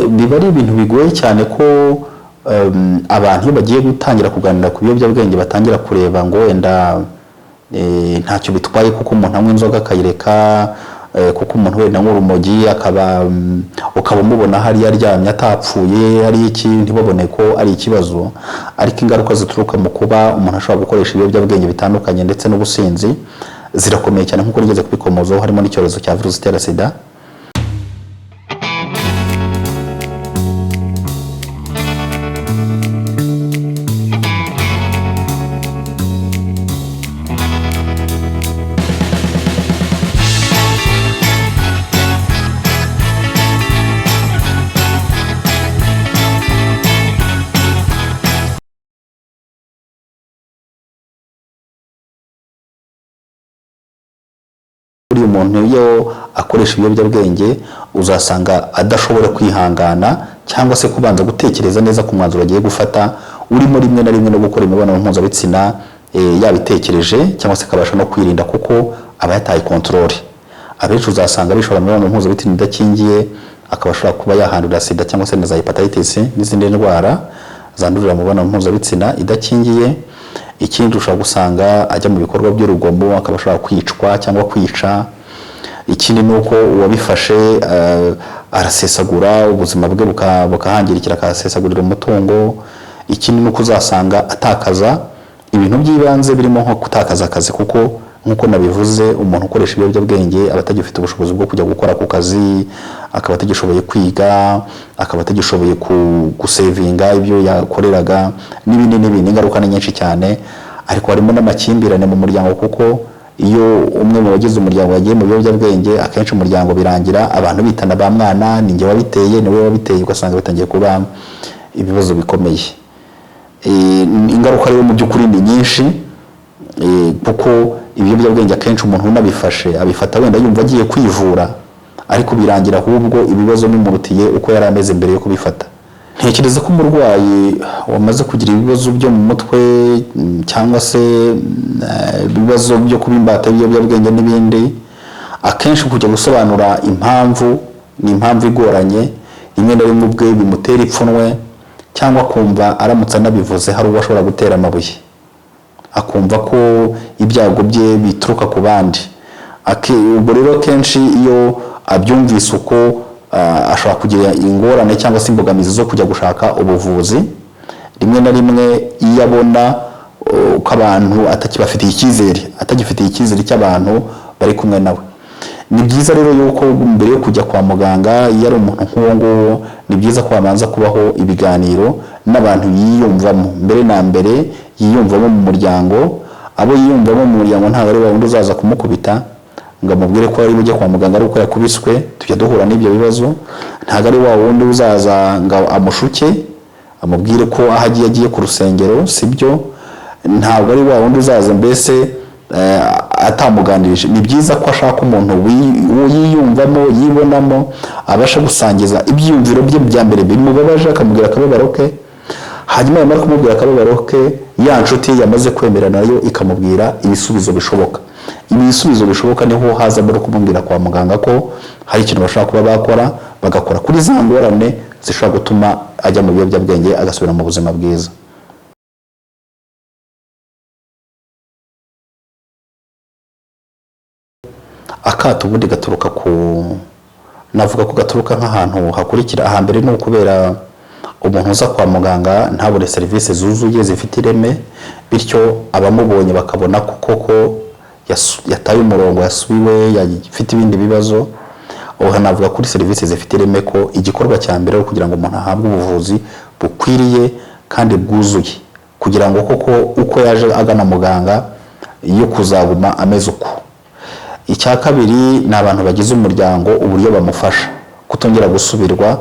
Biba ari ibintu bigoye cyane ko abantu iyo bagiye gutangira kuganira ku biyobyabwenge batangira kureba ngo wenda ntacyo bitwaye kuko umuntu anywa inzoga akayireka, kuko umuntu wenda anywa urumogi akaba ukaba umubona hariya aryamye atapfuye ari iki, ntibabone ko ari ikibazo. Ariko ingaruka zituruka mu kuba umuntu ashobora gukoresha ibiyobyabwenge bitandukanye ndetse n'ubusinzi zirakomeye cyane, nk'uko nigeze kubikomozaho, harimo n'icyorezo cya virusi itera sida. Buriya umuntu iyo akoresha ibiyobyabwenge uzasanga adashobora kwihangana cyangwa se kubanza gutekereza neza ku mwanzuro agiye gufata, urimo rimwe na rimwe no gukora imibonano mpuzabitsina yabitekereje, cyangwa se akabasha no kwirinda kuko aba yataye contrôle. Abenshi uzasanga bishora mu mibonano mpuzabitsina idakingiye, akaba ashobora kuba yahandurira sida cyangwa se na za hepatitis n'izindi ndwara zandurira mu mibonano mpuzabitsina idakingiye. Ikindi, ushobora gusanga ajya mu bikorwa by'urugomo, akaba ashobora kwicwa cyangwa kwica. Ikindi ni uko uwabifashe arasesagura, ubuzima bwe bukahangirikira, akahasesagurira umutungo. Ikindi ni uko uzasanga atakaza ibintu by'ibanze birimo nko gutakaza akazi, kuko nk'uko nabivuze, umuntu ukoresha ibiyobyabwenge aba atagifite ubushobozi bwo kujya gukora ku kazi, akaba atagishoboye kwiga, akaba atagishoboye gusevinga ibyo yakoreraga n'ibindi n'ibindi. Ingaruka ni nyinshi cyane, ariko harimo n'amakimbirane mu muryango, kuko iyo umwe mu bagize umuryango yagiye mu biyobyabwenge, akenshi umuryango birangira abantu bitana ba mwana, ni njye wabiteye, ni wowe wabiteye, ugasanga bitangiye kuba ibibazo bikomeye. Ingaruka rero mu by'ukuri ni nyinshi, kuko ibiyobyabwenge akenshi umuntu unabifashe abifata wenda yumva agiye kwivura, ariko birangira ahubwo ibibazo bimurutiye uko yari ameze mbere yo kubifata. Ntekereza ko umurwayi wamaze kugira ibibazo byo mu mutwe, cyangwa se ibibazo byo kuba imbata y'ibiyobyabwenge n'ibindi, akenshi kujya gusobanura impamvu ni impamvu igoranye, rimwe na rimwe ubwe bimutera ipfunwe, cyangwa akumva aramutse anabivuze hari uwo ashobora gutera amabuye, akumva ko ibyago bye bituruka ku bandi. Ubwo rero akenshi iyo abyumvise uko, ashobora kugira ingorane cyangwa se imbogamizi zo kujya gushaka ubuvuzi. Rimwe na rimwe iyo abona ko abantu atakibafitiye icyizere, atagifitiye icyizere cy'abantu bari kumwe nawe. Ni byiza rero yuko mbere yo kujya kwa muganga, iyo ari umuntu nk'uwo nguwo, ni byiza ko habanza kubaho ibiganiro n'abantu yiyumvamo mbere na mbere, yiyumvamo mu muryango. Abo yiyumvamo mu muryango ntabwo ari wundi uzaza kumukubita ngo amubwire ko ari bujye kwa muganga ari uko yakubiswe, tujya duhura n'ibyo bibazo. Ntabwo ari wa wundi uzaza ngo amushuke amubwire ko aho agiye agiye ku rusengero, sibyo. Ntabwo ari wa wundi uzaza mbese atamuganirije. Ni byiza ko ashaka umuntu yiyumvamo, yibonamo, abasha gusangiza ibyiyumviro bye bya mbere bimubabaje, akamubwira akababaro ke. Hanyuma yamara kumubwira akababaro ke, ya nshuti ye yamaze kwemera nayo ikamubwira ibisubizo bishoboka. Ibisubizo bishoboka niho hazamo no kumubwira kwa muganga ko hari ikintu bashobora kuba bakora, bagakora kuri za ngorane zishobora gutuma ajya mu biyobyabwenge agasubira mu buzima bwiza. Akato ubundi gaturuka ku, navuga ko gaturuka nk'ahantu hakurikira. Ahambere ni ukubera umuntu uza kwa muganga ntabone serivisi zuzuye zifite ireme, bityo abamubonye bakabona ko koko yataye umurongo, yasubiwe, yafite ibindi bibazo. Ubu navuga kuri serivisi zifite ireme ko igikorwa cya mbere ari ukugira ngo umuntu ahabwe ubuvuzi bukwiriye kandi bwuzuye, kugira ngo koko uko yaje agana muganga yo kuzaguma ameze uko. Icya kabiri ni abantu bagize umuryango, uburyo bamufasha kutongera gusubirwa,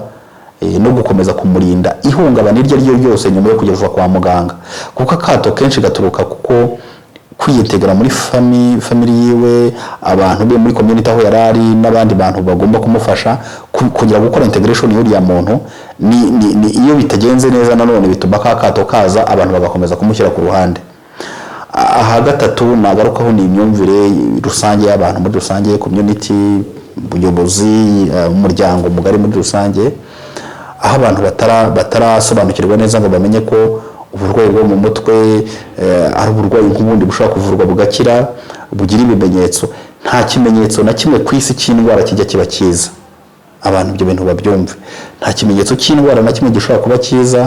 no gukomeza kumurinda ihungabana iryo ari ryo ryose nyuma yo kugezwa kwa muganga, kuko akato kenshi gaturuka kuko kwiyitegura muri family yiwe, abantu be muri community aho yari ari, n'abandi bantu bagomba kumufasha kongera gukora integration y'uriya muntu. Ni iyo bitagenze neza nanone bituma ka kato kaza, abantu bagakomeza kumushyira ku ruhande. Aha gatatu nagarukaho ni imyumvire rusange y'abantu muri rusange, community, ubuyobozi, umuryango mugari muri rusange. Aho abantu batarasobanukirwa neza ngo bamenye ko uburwayi bwo mu mutwe ari uburwayi nk'ubundi bushobora kuvurwa bugakira, bugira ibimenyetso. Nta kimenyetso na kimwe ku isi cy'indwara kijya kiba cyiza. Abantu ibyo bintu babyumve. Nta kimenyetso cy'indwara na kimwe gishobora kuba cyiza.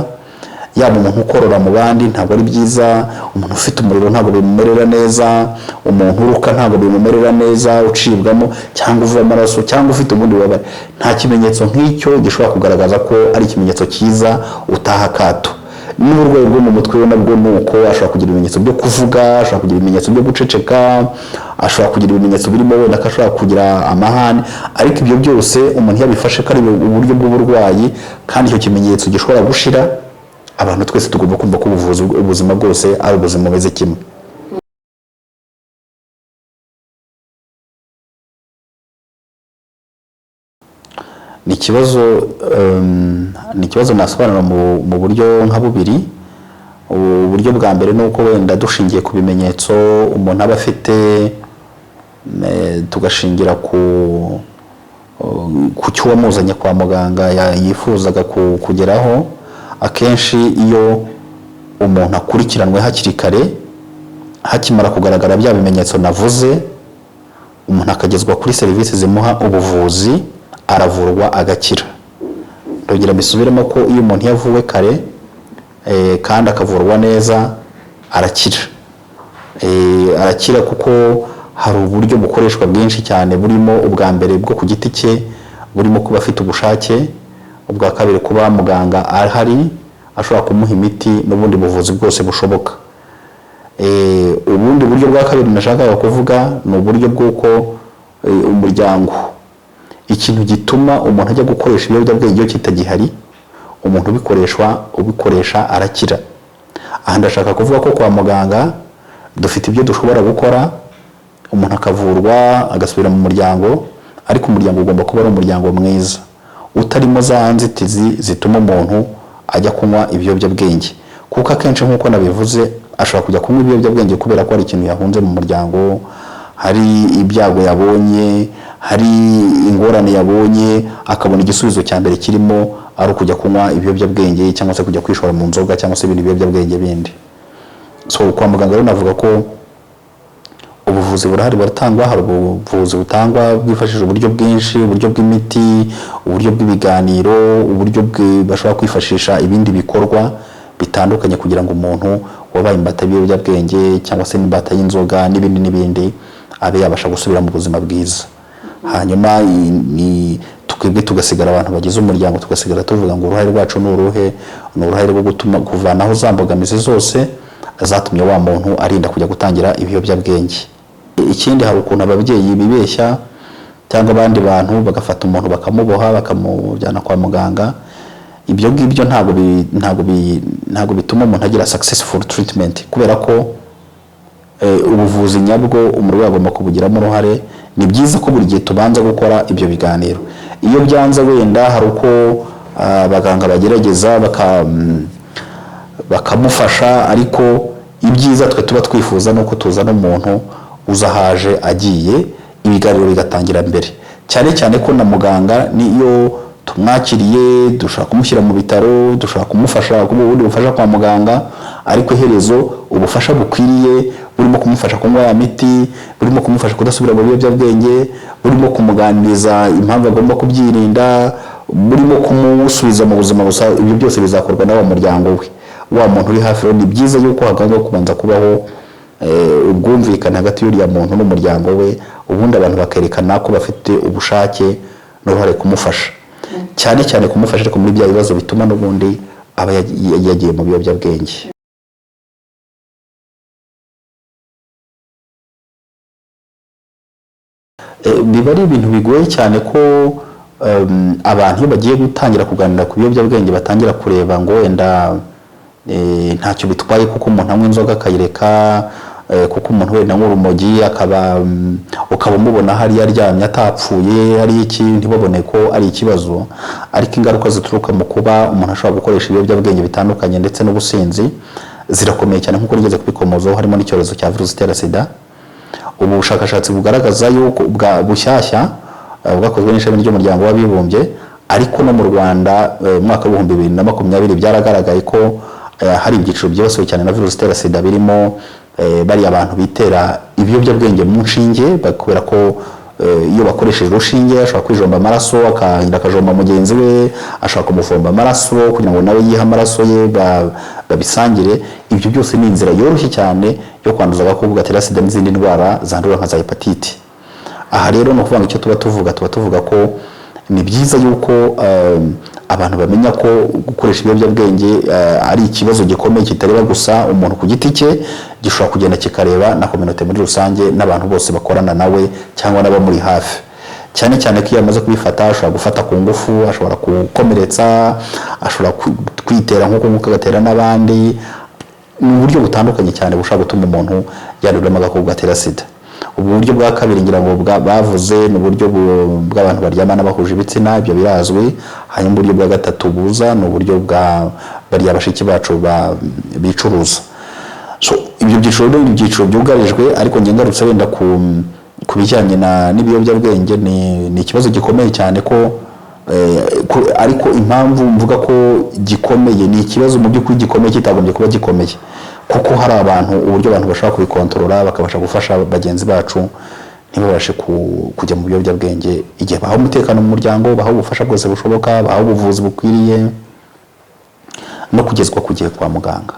Yaba umuntu ukorora mu bandi ntabwo ari byiza, umuntu ufite umuriro ntabwo bimumerera neza, umuntu uruka ntabwo bimumerera neza, ucibwamo cyangwa uva amaraso cyangwa ufite ubundi bubabare. Nta kimenyetso nk'icyo gishobora kugaragaza ko ari ikimenyetso cyiza utaha akato. N'uburwayi bwo mu mutwe nabwo ni uko, ashobora kugira ibimenyetso byo kuvuga, ashobora kugira ibimenyetso byo guceceka, ashobora kugira ibimenyetso birimo wenda ko ashobora kugira amahane, ariko ibyo byose umuntu iyo abifashe ko ari uburyo bw'uburwayi kandi icyo kimenyetso gishobora gushira, abantu twese tugomba kumva ko ubuvuzi, ubuzima bwose ari ubuzima bumeze kimwe. Ni ikibazo nasobanura mu buryo nka bubiri. Uburyo bwa mbere ni uko wenda dushingiye ku bimenyetso umuntu aba afite, tugashingira ku cyo uwamuzanye kwa muganga yifuzaga kugeraho. Akenshi iyo umuntu akurikiranwe hakiri kare, hakimara kugaragara bya bimenyetso navuze, umuntu akagezwa kuri serivisi zimuha ubuvuzi, aravurwa agakira. Ndongera mbisubiremo ko iyo umuntu yavuwe kare kandi akavurwa neza, arakira. Arakira kuko hari uburyo bukoreshwa bwinshi cyane, burimo ubwa mbere bwo ku giti cye, burimo kuba afite ubushake, ubwa kabiri kuba muganga ahari ashobora kumuha imiti n'ubundi buvuzi bwose bushoboka. Ubundi buryo bwa kabiri nashakaga kuvuga ni uburyo bw'uko umuryango, ikintu gituma umuntu ajya gukoresha ibiyobyabwenge iyo kitagihari, umuntu ubikoresha arakira. Aha ndashaka kuvuga ko kwa muganga dufite ibyo dushobora gukora, umuntu akavurwa agasubira mu muryango, ariko umuryango ugomba kuba ari umuryango mwiza utarimo za nzitizi zituma umuntu ajya kunywa ibiyobyabwenge, kuko akenshi nk'uko nabivuze ashobora kujya kunywa ibiyobyabwenge kubera ko hari ikintu yahunze mu muryango, hari ibyago yabonye, hari ingorane yabonye, akabona igisubizo cya mbere kirimo ari ukujya kunywa ibiyobyabwenge cyangwa se kujya kwishora mu nzoga cyangwa se ibindi biyobyabwenge bindi. So kwa muganga rero navuga ko ubuvuzi burahari, buratangwa. Hari ubuvuzi butangwa bwifashishije uburyo bwinshi, uburyo bw'imiti, uburyo bw'ibiganiro, uburyo bashobora kwifashisha ibindi bikorwa bitandukanye kugira ngo umuntu wabaye imbata y'ibiyobyabwenge cyangwa se imbata y'inzoga n'ibindi n'ibindi abe yabasha gusubira mu buzima bwiza. Hanyuma ni twebwe tugasigara, abantu bagize umuryango, tugasigara tuvuga ngo uruhare rwacu ni uruhe? Ni uruhare rwo gutuma kuvanaho za mbogamizi zose zatumye wa muntu arinda kujya gutangira ibiyobyabwenge. Ikindi, hari ukuntu ababyeyi bibeshya cyangwa abandi bantu bagafata umuntu bakamuboha bakamujyana kwa muganga. Ibyo ngibyo ntabwo bituma umuntu agira successful treatment, kubera ko ubuvuzi nyabwo umurwayi agomba kubugiramo uruhare. Ni byiza ko buri gihe tubanza gukora ibyo biganiro. Iyo byanze, wenda hari uko abaganga bagerageza bakamufasha, ariko ibyiza twe tuba twifuza ni uko tuzana umuntu uza ahaje agiye, ibiganiro bigatangira mbere, cyane cyane ko na muganga niyo tumwakiriye dushobora kumushyira mu bitaro, dushobora kumufasha kumuha ubundi bufasha kwa muganga, ariko iherezo ubufasha bukwiriye burimo kumufasha kunywa ya miti, burimo kumufasha kudasubira mu biyobyabwenge, burimo kumuganiriza impamvu agomba kubyirinda, burimo kumusubiza mu buzima busa, ibyo byose bizakorwa na wa muryango we, wa muntu uri hafi. Rero ni byiza yuko hagomba kubanza kubaho ubwumvikane hagati y'uriya muntu n'umuryango we, ubundi abantu bakerekana ko bafite ubushake n'uruhare kumufasha, cyane cyane kumufasha ariko muri bya bibazo bituma n'ubundi aba yagiye mu biyobyabwenge. Biba ari ibintu bigoye cyane ko abantu iyo bagiye gutangira kuganira ku biyobyabwenge batangira kureba ngo wenda ntacyo bitwaye kuko umuntu anywa inzoga akayireka, kuko umuntu wenda anywa urumogi akaba ukaba umubona hariya aryamye atapfuye, hari iki, ntibabone ko ari ikibazo. Ariko ingaruka zituruka mu kuba umuntu ashobora gukoresha ibiyobyabwenge bitandukanye ndetse n'ubusinzi zirakomeye cyane, nk'uko nigeze kubikomozaho, harimo n'icyorezo cya virusi itera sida. Ubu bushakashatsi bugaragaza yuko bwa bushyashya bwakozwe n'ishami ry'umuryango w'abibumbye. Ariko no mu Rwanda, mu mwaka wa 2020 byaragaragaye ko hari ibyiciro byibasiwe cyane na virusi itera sida, birimo bariya abantu bitera ibiyobyabwenge mu nshinge, kubera ko iyo bakoresheje urushinge ashobora kwijomba amaraso, akagenda akajomba mugenzi we, ashobora kumufomba amaraso kugira ngo nawe yihe amaraso ye babisangire. Ibyo byose ni inzira yoroshye cyane yo kwanduza agakoko gatera sida n'izindi ndwara zandura nka za hepatite. Aha rero ni ukuvuga ngo icyo tuba tuvuga ko ni byiza yuko abantu bamenya ko gukoresha ibiyobyabwenge ari ikibazo gikomeye kitareba gusa umuntu ku giti cye, gishobora kugenda kikareba na communauté muri rusange n'abantu bose bakorana nawe cyangwa n'abamuri hafi, cyane cyane ko iyo amaze kubifata ashobora gufata ku ngufu, ashobora gukomeretsa, ashobora kwitera nk'uko nguko agatera n'abandi. Ni uburyo butandukanye cyane bushobora gutuma umuntu yanduramo agakoko gatera sida. Ubu buryo bwa kabiri ngira ngo bavuze ni uburyo bw'abantu baryamana bahuje ibitsina, ibyo birazwi. Hanyuma uburyo bwa gatatu buza ni uburyo bwa bariya bashiki bacu bicuruza. So ibyo byiciro rero ni ibyiciro byugarijwe. Ariko njye ngarutse wenda ku bijyanye n'ibiyobyabwenge, ni ikibazo gikomeye cyane ko ariko impamvu mvuga ko gikomeye, ni ikibazo mu by'ukuri gikomeye kitagombye kuba gikomeye, kuko hari abantu, uburyo abantu bashobora kubikontorora, bakabasha gufasha bagenzi bacu ntibabashe kujya mu biyobyabwenge igihe bahawe umutekano mu muryango, bahawe ubufasha bwose bushoboka, bahawe ubuvuzi bukwiriye no kugezwa ku gihe kwa muganga.